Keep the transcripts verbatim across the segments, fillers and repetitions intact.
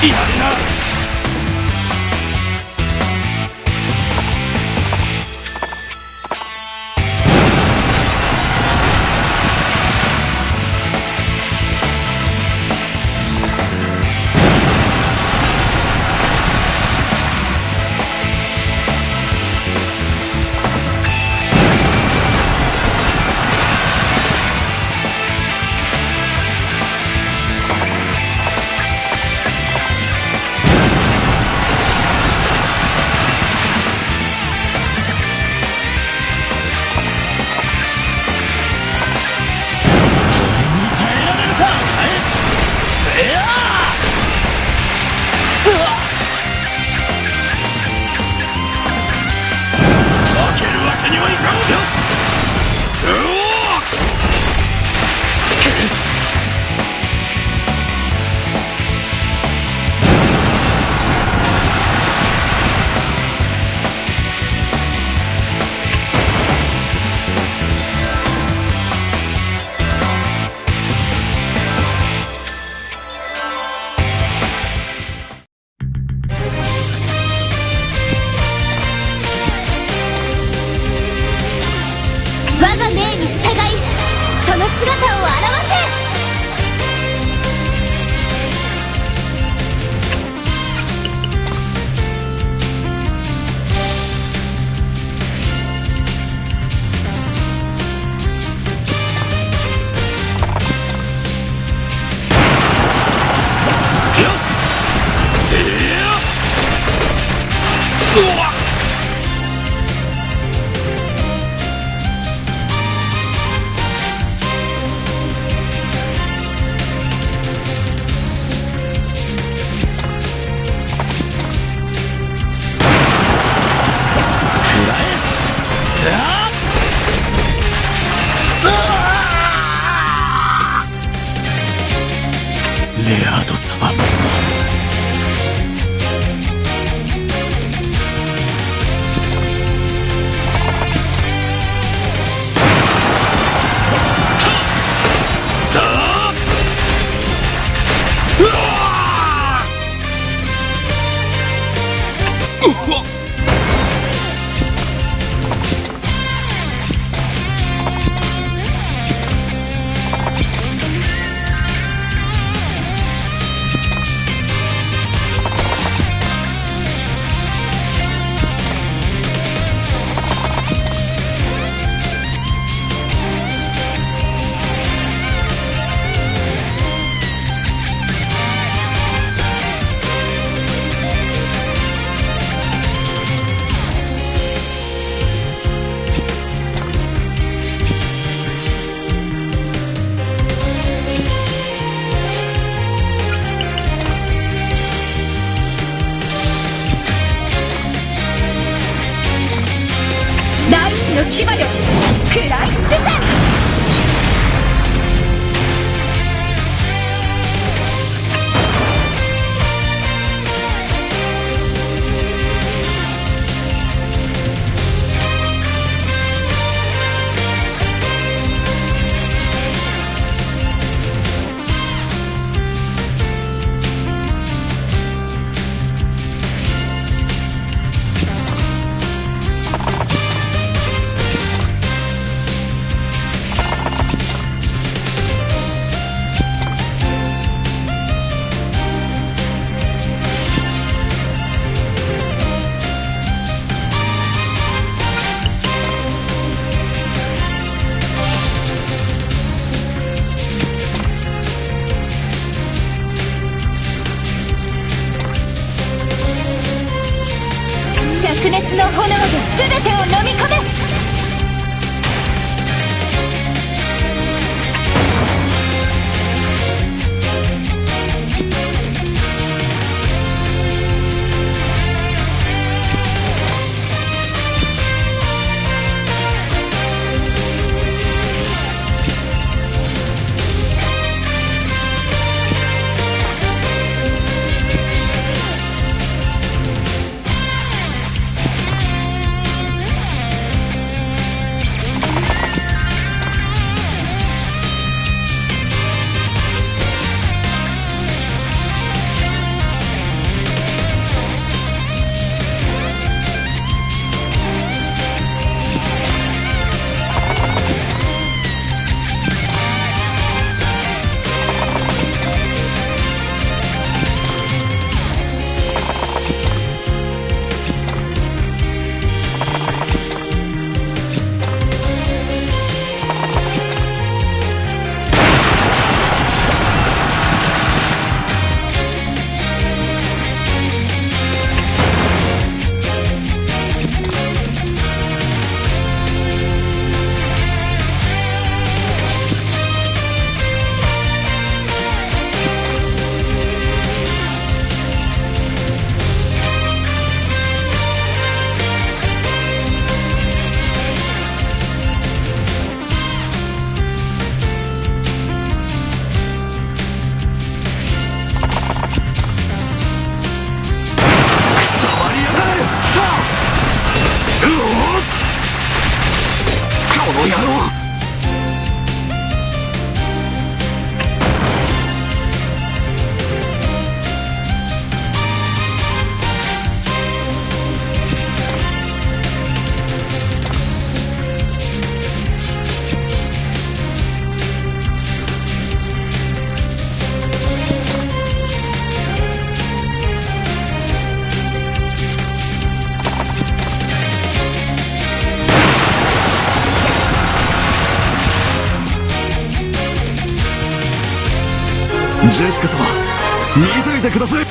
やるな。負けるわけにはいかん。うおー！我が命に従い、その姿を現せ。レアード様。大地の牙よ、食らい尽くせ！灼熱の炎で全てを飲み込め！ジェシカ様、見といてください。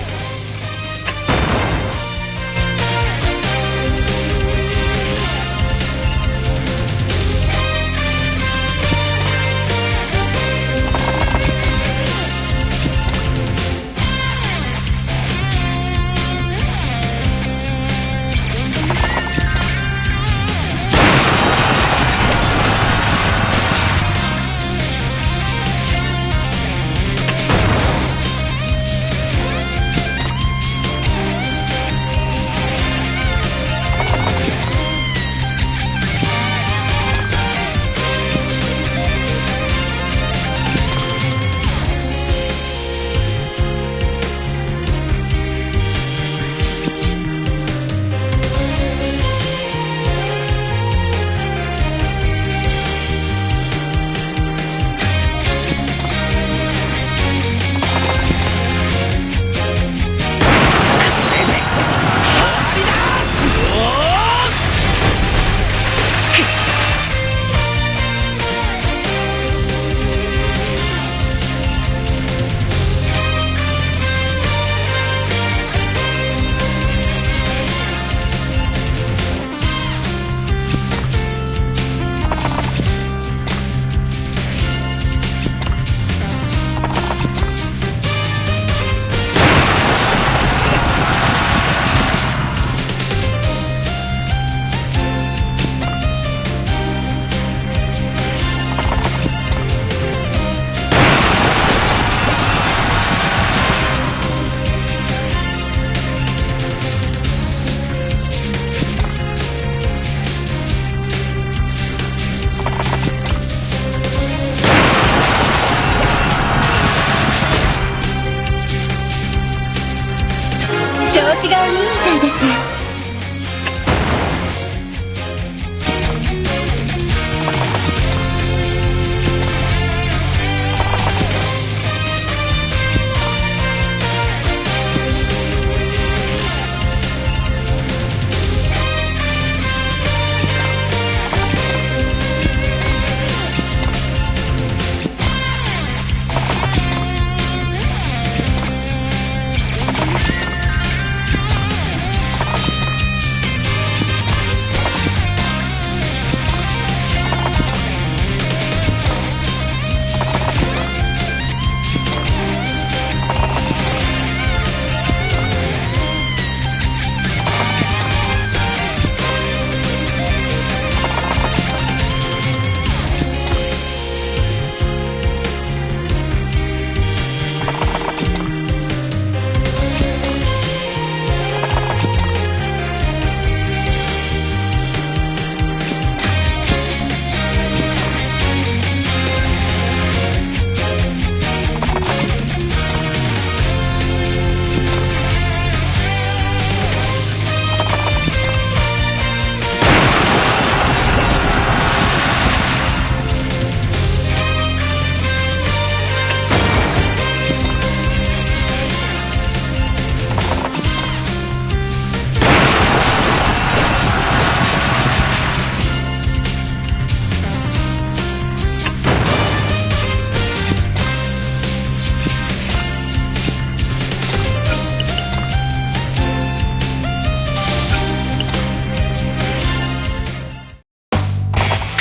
調子がいいみたいです。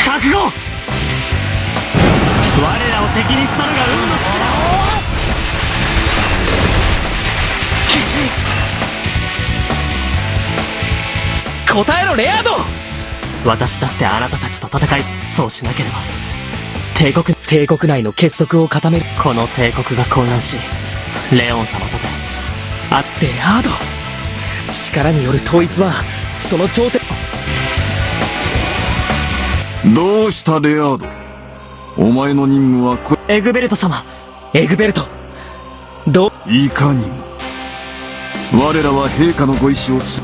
覚悟！我らを敵にしたのが運の尽きだ。答えろ、レアード！私だってあなたたちと戦い、そうしなければ、帝国、帝国内の結束を固める。この帝国が混乱し、レオン様とて、あ、レアード！力による統一は、その頂点。どうした、レアード？お前の任務はこ、エグベルト様、エグベルト。どう、いかにも。我らは陛下のご意志をつ、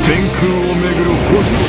天空を巡る星々。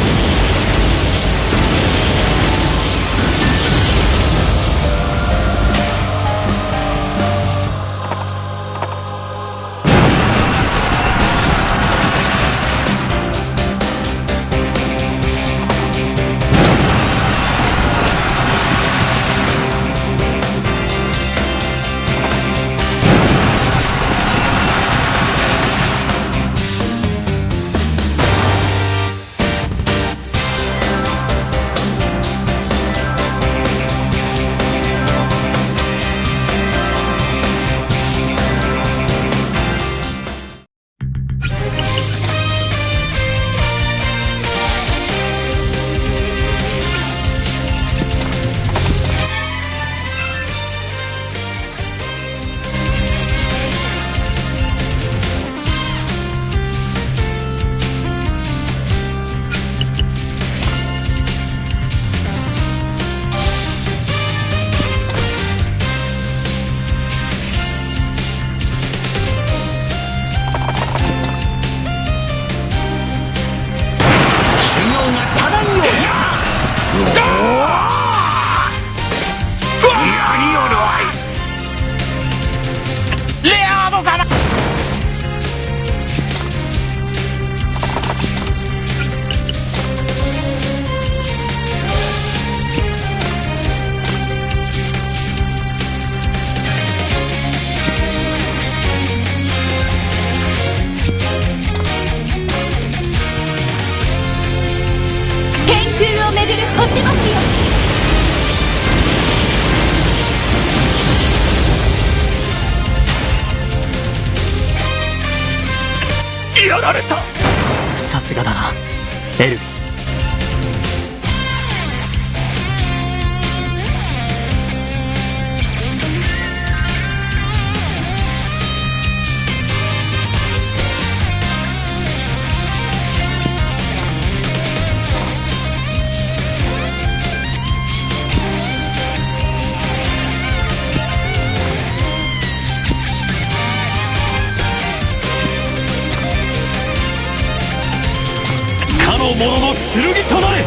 修行が足らんようじゃ。何をのあい。レアード様。 天空を巡る星々よ。 やられた。さすがだな、エルヴィン。 かの者の剣となれ。